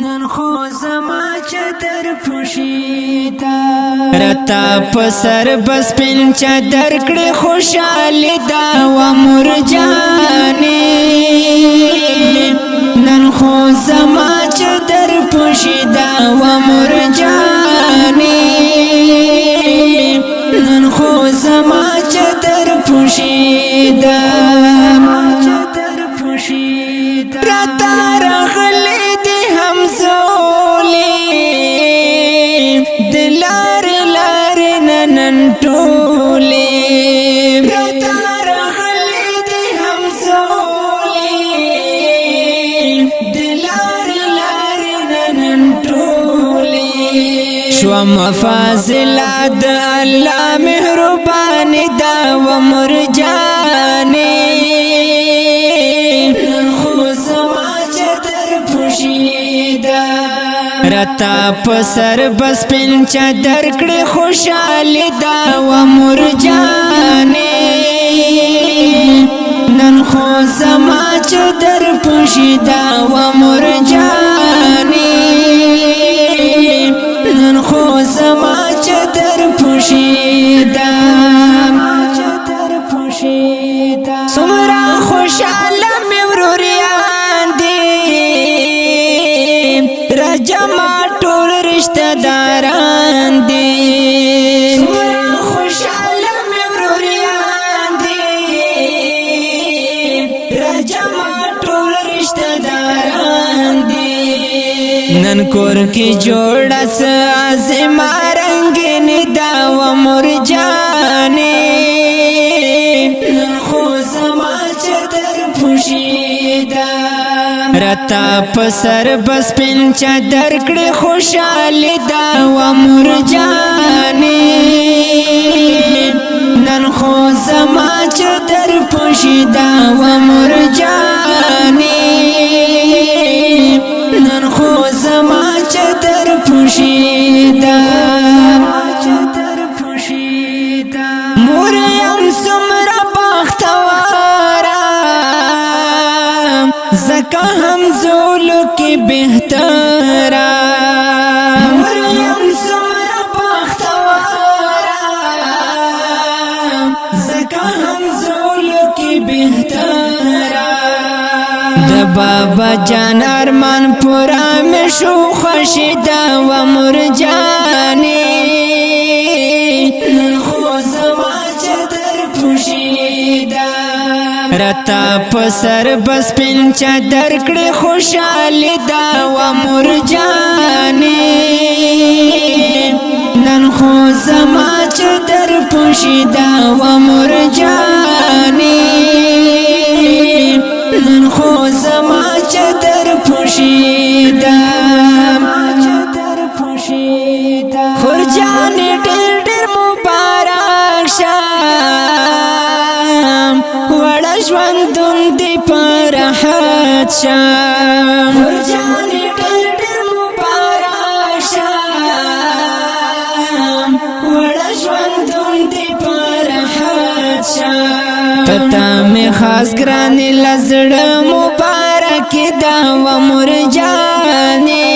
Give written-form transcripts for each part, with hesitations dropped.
نن خو زما چدر پوشیده. رتا په سر بس پن چدر کړي، خوشاله دا و مرجاني. نن خو زما چدر پوشیده و مرجاني، نن خو زما چدر پوشیده. چدر پوشیده. رتا رغلی دی همزولی دلار لار ننن ټولی. رتا رغلی دی همزولی دلار لار ننن ټولی. شو مفاضله د الله مهربان دا و مرجاني. نن خو زما چدر پوشیده. رتا په سر بس پن چدر کړي، خوشاله دا و مرجاني. نن خو زما چدر پوشیده و مرجاني، نن خو زما چدر پوشیده. چدر پوشیده. څومره خوشاله مې وروریان دي، رجما ټول رشتہ داران دي. څومره خوشاله مې وروریان دي، رجما ټول رشتہ داران دي. نن کور کې جوړه زما رنگین دا و مرجاني. نن خو زما چدر پوشیده. رتا په سر بس پن چدر کړي، خوشاله دا و مرجاني. نن خو زما چدر پوشیده و مرجاني، نن خو زما چدر پوشیده. چدر پوشیده. مریم سمرا بختوارا، زکا هم زولو کې بهترا. مریم سمرا بختوارا، زکا هم زولو کې بهترا. د بابا جان ارمان پورا مې شو، خوشی دا و مرجاني. نن خو زما چدر پوشیده. رتا په سر بس پن چدر کړي، خوشاله دا و مرجاني. نن خو زما چدر پوشیده و مرجاني، نن خو زما چدر پوشیده. چدر پوشیده. خورجان ډېر ډېر مبارک شه، وړه ژوندون دې پر راحت شه. خورجان ډېر ډېر مبارک شه، وړه ژوندون دې پر راحت شه. پتا مې خاص ګرانې لزړه مبارک دا و مرجانې.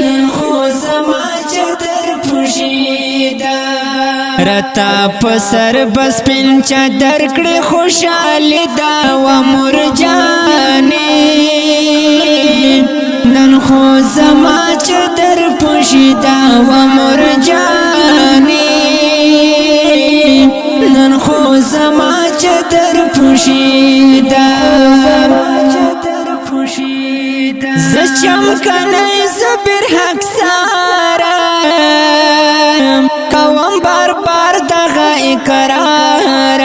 نن خو زما چدر پوشیده. رتا په سر بس پن چدر کړي، خوشاله دا و مرجانې. نن خو زما چدر پوشیده و مرجانې، نن خو زما چدر پوشیده. چدر پوشیده. زچم کنه زبر حق سارا، کوم بار بار دغه اقرار.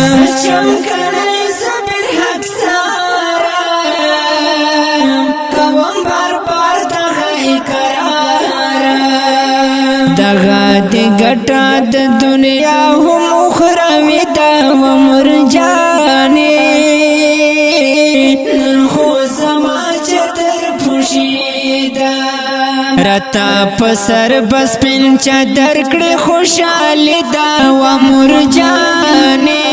زچم کنه زبر حق سارا، کوم بار بار دغه اقرار. دغه دی ګټه د دنیا هم اخروی دا و مرجانې. نن خو زما چدر پوشیده. رتا په سر بس پن چدر کړي، خوشاله دا و مرجانې.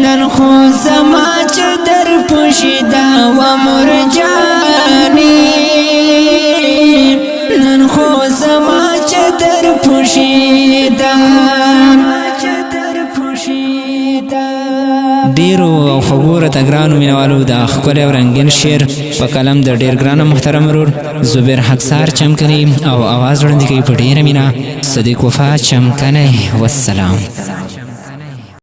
نن خو زما چدر پوشیده و مرجانی، نن خو زما چادر پوشیده، چادر پوشیده. ډیرو او خوږو راته ګرانو مینوالو د ښکلی او رنګین شعر په قلم د ډیر ګران محترم ورور زبیر حقسار چمکنی او اواز وړاندې کوي په ډیره مینه صدیق وفا چمکنی. والسلام.